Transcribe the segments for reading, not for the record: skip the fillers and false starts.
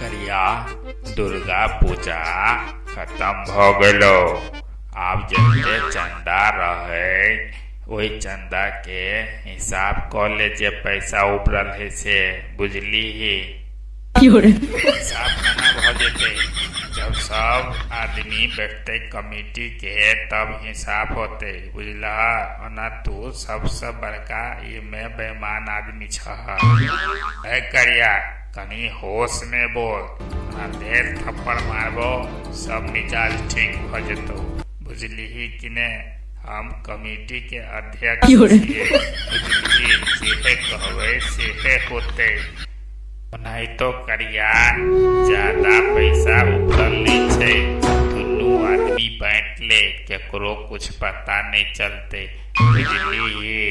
करिया, दुर्गा पूजा खतम भऽ गेलो। आब जते चंदा रहे ओहि चंदा के हिसाब कऽ ले, जे पैसा उबरल है से, बुझलीही? हिसाब केना भऽ जेतै? जब सब आदमी बैठतै कमिटी के तब हिसाब होतै, बुझलह? ओना तू सबसँ बड़का एहिमे बेईमान आदमी छह। है करिया, कनि होश में बोल, आ ढेर थप्पड़ मारबो, सब मिजाज ठीक भऽ जेतौ, बुझलिही कि ने? हम कमिटी के अध्यक्ष छियै, बुझलिही? जेहे कहबै सेहे होतै। ओनाहितो करिया, ज्यादा पैसा उबरल नहि छै। दुनू आदमी बाँटि ले, केकरो कुछ पता नहि चलतै, बुझलिही?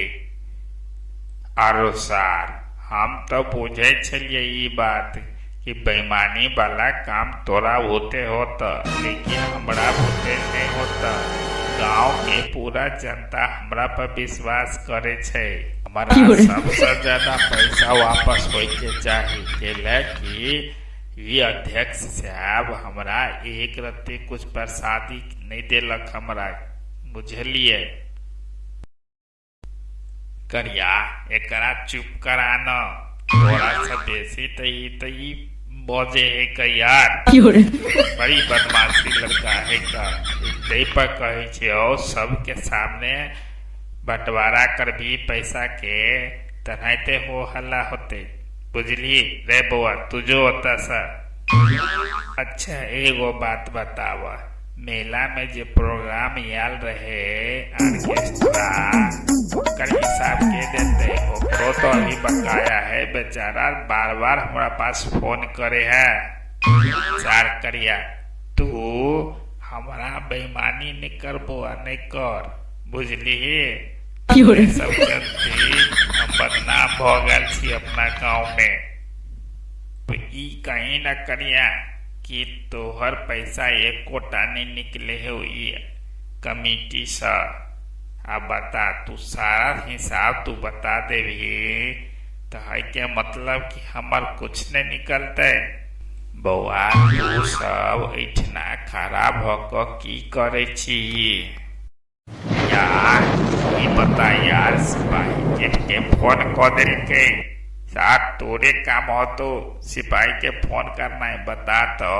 आरो सार, हम तऽ बुझै छलियै ई बात कि बेईमानी वाला काम तोरा होते होत, लेकिन हमरा बुते नहि होत। गांव के पूरा जनता हमरा पर विश्वास करे छै। हमरा सबसे ज्यादा पैसा वापस होय के चाही, कैले कि ई अध्यक्ष साहब हमरा एक रत्ती कुछ प्रसादी नहि देलक हमरा, बुझलियै? करिया, एकरा चुप करा न। तोरा से बेसी तऽ ई बजे है का यार। बड़ी बदमाशी लड़का है का। तै पर कहै छियौ, सबके सामने बंटवारा करबी पैसा के तेनाहिते हो हल्ला होतै, बुझली? रे बौआ, तू जो ओतऽ से। अच्छा, एगो बात बताब, मेला में जे प्रोग्राम आयल रहे ऑर्केस्ट्रा, ओकर हिसाब के देते? ओकरो तो अभी बकाया है। बेचारा बार बार हमरा पास फोन करे है। चार करिया, तू हमरा बेईमानी नहीं करबो आ नहीं कर, बुझलिही? सब चलती हम बदनाम भऽ गेल छी अपना गाँव में। ई कहीं न करिया कि तोहर पैसा एकोटा नहि निकले है ई कमिटी सँ। आ बता, तू सारा हिसाब तू बता देबही तऽ है के मतलब कि हमर कुछ नहि निकलतै। बौआ, तू सब एहिठिना खड़ा भऽ कऽ की करै छीही? यार, ई बता यार, सिपाही के के फोन कऽ देलकै? साथ तोरे काम होतो सिपाही के फोन करना है? बता तो,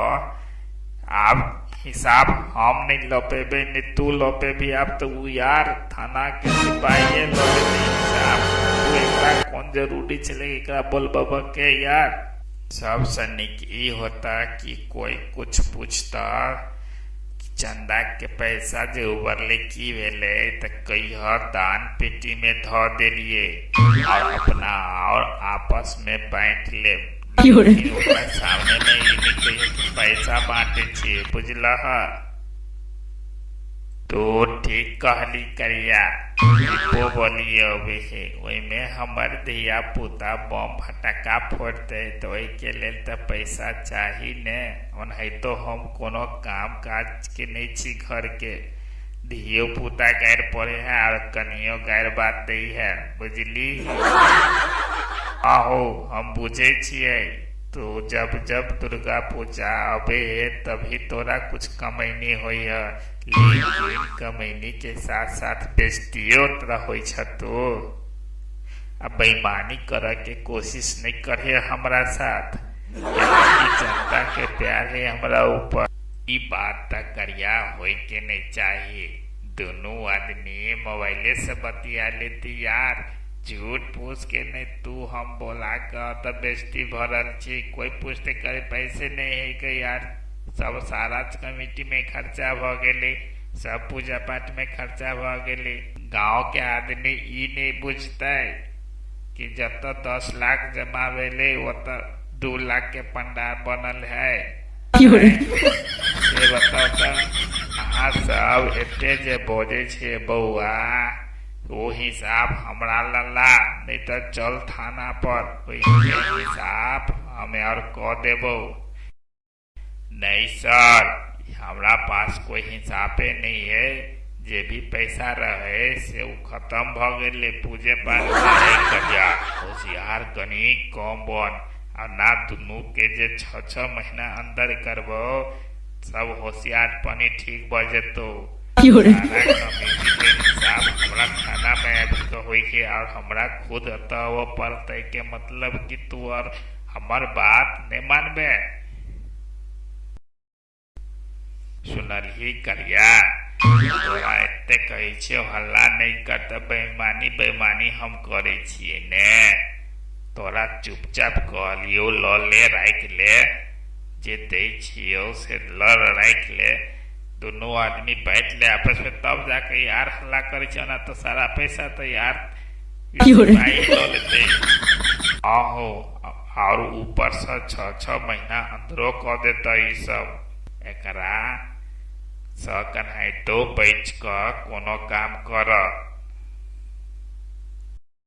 आब हिसाब हम नहीं ल पेबे, नहीं तू ल पेबी। आब तो उ यार थाना के सिपाही ल लेते हिसाब। तू एकरा कोन जरूरी छलै एकरा बोलबब के यार? सबसँ नीक ई होता कि कोई कुछ पूछता कि चंदा के पैसा जे उबरले की भेलै, तऽ कहिह दान पेटी में धऽ देलियै और अपना और आपस में बाँटि लेब। लेकिन ओकरा सामने में ई नहि कहिह कि पैसा बाँटै छियै, बुझलह? तू ठीक कहली करिया। दीपो बोली अबै है, ओहिमे हमर धिया पुता बम फटक्का फोड़तै तऽ ओहिके लेल तऽ पैसा चाही ने। ओनाहितो हम कोनो काम काज के नहि छी। घर के धियो पुता गारि पढ़े है और कनियो गारि बात दै है, बुझली? आहो, हम बुझै छियै, तो जब जब दुर्गा पूजा आवे है तभी तोरा कुछ कमैनी होइ है, लेकिन कमैनी के साथ साथ बेइज्जतियो तोरा होइ छ। तो आ बेईमानी करे के कोशिश नहीं करे हमरा साथ, कि जनता के प्यार है हमरा ऊपर। ई बात त करिया होय के नहीं चाही। दोनों आदमी मोबाइले से बतिया लेती यार, झूठ फूस के नहीं। तू हम बोला के तऽ बेइज्जती भरल छी। कोई पूछते करे, पैसे नहीं है के यार? सब सारा कमिटी में खर्चा भऽ गेलै, सब पूजा पाठ में खर्चा भऽ गेलै। गांव के आदमी ई नहीं बुझतै कि जतऽ 10 लाख जमा भेलै, ओतऽ 2 लाख के पंडाल बनल है, से बताउ तऽ? अहाँ सब एते जे बजै छियै बौआ, ओ हिसाब हमरा लला, नहीं तऽ चल थाना पर, ओहि हिसाब हमे और कऽ देबौ। नहीं सर, हमरा पास कोई हिसाबे नहीं है। जे भी पैसा रहे से उ खत्म भऽ गेलै पूजे पाठ में। करिया, होशियार कनी कम बन। आ ना दुनू के जे 6-6 महीना अंदर करबो, सब होशियार पनी ठीक भ जेतौ। सारा कमिटी के हिसाब हमरा थाना में आबि के होइ के और हमरा खुद एतऽ आबऽ पड़तै। के मतलब कि तू और हमर बात नहि मानबे। सुनलही करिया, तोरा एते कहै छियौ हल्ला नहि कर, तऽ बेईमानी बेईमानी हम करै छियै ने। तोरा चुपचाप कहलियौ लऽ ले, राखि ले, जे दै छियौ से लऽ राखि ले, दुनू आदमी बाँटि ले आपस में, तब जाके यार हल्ला करै छै। ओना तऽ सारा पैसा तऽ यार सिपाही लऽ लेतै। आहो, और ऊपर से 6-6 महीना अंदरो कऽ देतै ई सब। एकरा सँ कनाहितो बचि कऽ कोनो काम कर।